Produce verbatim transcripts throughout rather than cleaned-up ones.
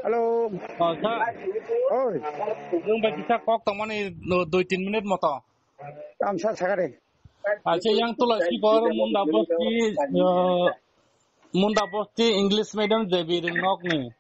Hello. Oh, sir. Oi. Nwng bai kisa kok tongmani, no, dui tin minute moto. Tamsa sagare. Acha, yang tula si bor Munda Bosti, uh, Munda Bosti English medium J B Ringnok ni.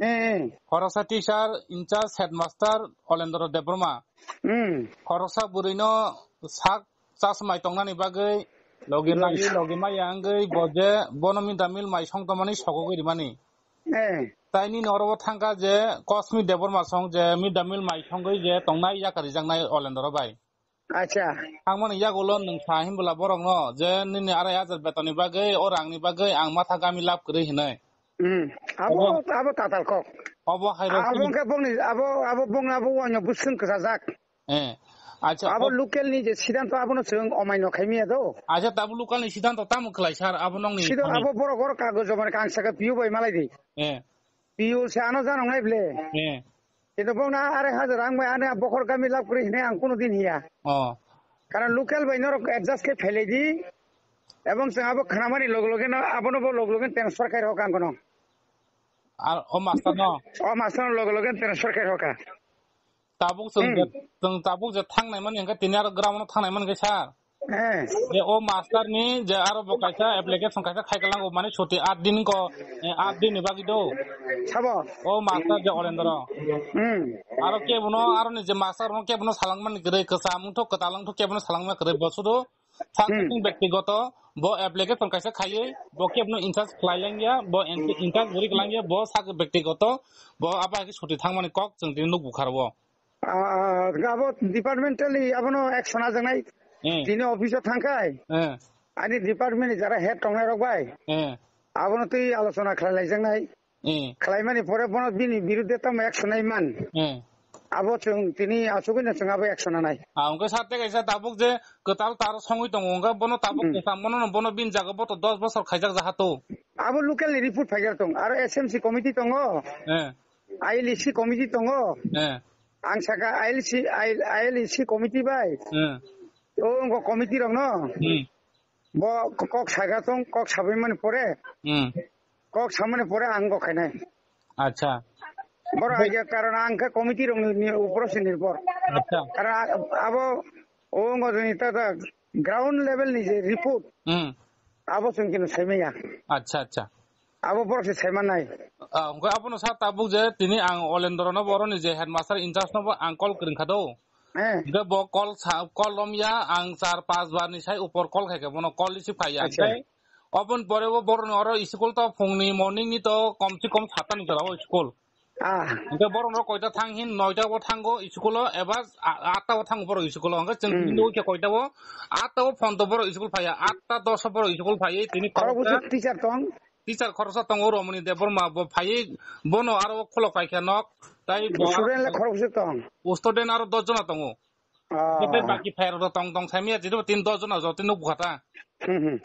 Eh, eh. Khoroksa teacher, in charge, headmaster, Olendro Debbarma. Hmm. Khoroksa bwrwino sak chasmai tongnani bagwi logi Logi. Magi, logi maya wngwi bo je bono mid day meal mai song tongmani sogogwi rimani. Eh. Taini norobo thangkha je Kosmi Debbarma song je mid day meal mai songwi je tongnai yakarijaknai Olendro bai. Acha. Thangmani yagulo nwng sa hinbwla borokno je nini arai hajar betonni bagwi, o rangni bagwi ang matha gami lab kwrwi hinwi. Hmm. Abo, Abo abo tatal kok. Obo hai rok Abo sini. Wngkha bongni, abo, abo bongni abo wanya buswng kwchajak. Eh. Acha, Abo o- local ni je siddhanto abono chwng omaino khaimiya do. Acha, tabo local ni siddhanto tamo khlai sir, abo nongni Sido thani. Abo borok oro kagojo mane kang saka P O bai malai di. Eh. P O se ano janong nai ble. Eh. Kintu bongna arai hajar ang bai ani bokhor gami lab kwrwi hinwi ang kuno din hiya. Oh. Karon local bai norok adjust khe phailai di. Ebong chwng abo khnamani loge loge no abono bo loge loge transfer khai rok ang kono. Ar o master no? O master no loge loge transfer khai rok ka. Tabuk chwng Hmm. je, chwng tabuk je thangnai mani hwnkhe tini aro ground no thangnai mani khe sir. Eh. Je o master ni je aro bo kaisa application kaisa khai kalango mani chuti at din ko, eh, at din ni bagwi do. Sabo. O master je Olendro. Hmm. Aro kebono, aro ni je master no kebono salangmani kwrwi kwcham wngthok kwtal wngthok kebono salangma kwrwi bo sudu sak Hmm. Bektigoto bo application kaisa khaiwi bo kebono in charge khlai langya, bo in, in charge buri langya, bo sak bektigoto bo abo hai khe chuti thangmani kok chwng tini nuk bukharo. Ah, abo departmentally abono action ajaknai. Hmm. Tini office o thangkhai. Hmm. Ani department ni jara head tongnai rok bai. Hmm. Abono twi alochona khlai laijaknai. Hmm. Khlaimani pore bono bini birudde tamo action nai man. Hmm. Abo chwng tini achugwi no chwng abo action nanai. Ah, hwnkhe sir tei kaisa tabuk je kwtal tar songwi tongo, hwnkhe bono tabuk Hmm. kwcham bono no bono bini jaga bo to dos bosor khaijak jaha to. Abo local ni report phaijak tong. Aro S M C committee tongo. Hmm. I L E C committee tongo. Eh. Ang saka I L C, I L, I L E C committee bai. Eh. O wngkha committee rok no. Hmm. Bo kok saka tong, kok sabai mani pore. Hmm. Kok samani pore ang go khainai. Acha. Boro Bo- agia karon ang khe committee rok ni, ni upor se nirbhor. Acha. Karon a-, abo o wngkha jani ta, ta ground level ni je report. Hmm. Abo chwng kino saimaya. Acha, acha. Abo borok se saimanai. Ah, hwnkhe abono sa tabuk je tini ang Olendro no boroni je headmaster in charge no bo ang call kwrwngkha do. Eh. Hwnkhe bo call sa, call lomya ang char panch bar ni sai upor call khaikha bono call receive khaiya. Acha. Hwnkhe oboni pore bo boroni oro school to phungni morning ni to kom se kom sata ni jora o school. Ah. Hwnkhe borok no koita thang hin, noita o thango school o, eba a-, atta o thango borok school o. Hwnkhe chwng Hmm. Hindu khe koita o, atta o phonto borok school phaiya, atta dos o borok school phaiwi tini Khorok khoroksa buchuk teacher tong. Teacher khoroksa tongo Romoni Debbarma, bo phaiwi bono aro khulok paikha nok, tai bo Student le khorok buchuk tong. Student aro dos jona tongo. Ah. Tei baki phai rok tong tong saimaya, tini dos jona jotino bukhata. Hmm, hmm.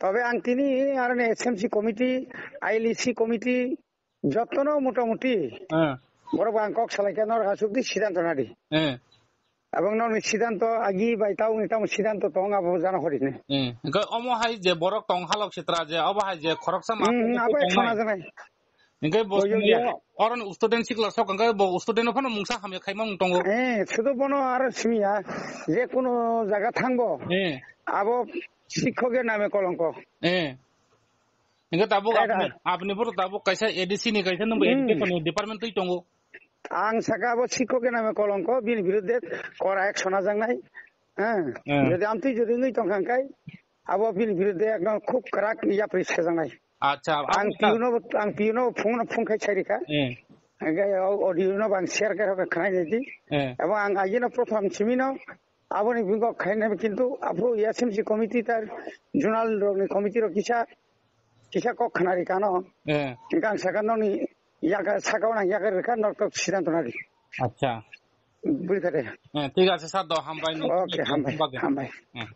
Tobe ang tini aro ni S M C committee, I L E C committee, Jotono motamuti. Eh. Borok bo ang kok salai khe norok asuk di siddhanto nadi. Eh. Abang norok ni siddhanto agi bai tau ni tamo siddhanto tong abo jana hori ni. Eh. Hwnkhe omo hai je borok tong halok sitra je obo hai je khoroksa ma Hmm, abo tong ekso nai. Na janai. Hwnkhe bo Boyo sini ya. Oro ni student sikla sok hwnkhe bo student phano mungsa hamya khaima mung tongo. Eh, sudo bono aro simi ya. Je kuno jaga thangbo. Eh. Abo sikkhoke name kolongko. Eh. Hingke tabuk Kaya. Apni, apni photo tabuk kaisa A D C ni kaisa nungbo Hmm. Education ni department twi tongo. Ang saka abo sikkhoke name kolongko, bini birudde kora ek sona jangnai. Ha. Hmm. Jodi amtwi jodi nui tongkha hingkai, abo bini birudde ekdom khub kwrak yapri sajangnai. Acha, ang abo ta- P U no, ang P U no phone no phone khai sai rikha. Hmm. Hingke o audio no bang share khe rokha khnai nai di. Hmm. Abo ang agino prothom simino Aboni bini kok khainai kintu aphuru S M C committee tar zonal rokni committee rok kisa, kisa kok khnari kano. Eh. Hingke ang saka nokni yaga, saka o nang yaga rwkha nok tok siddhanto nadi. Acha. Bui kha de. Eh, thik ache sir, do hambai. Okay, hambai, hambai. Eh.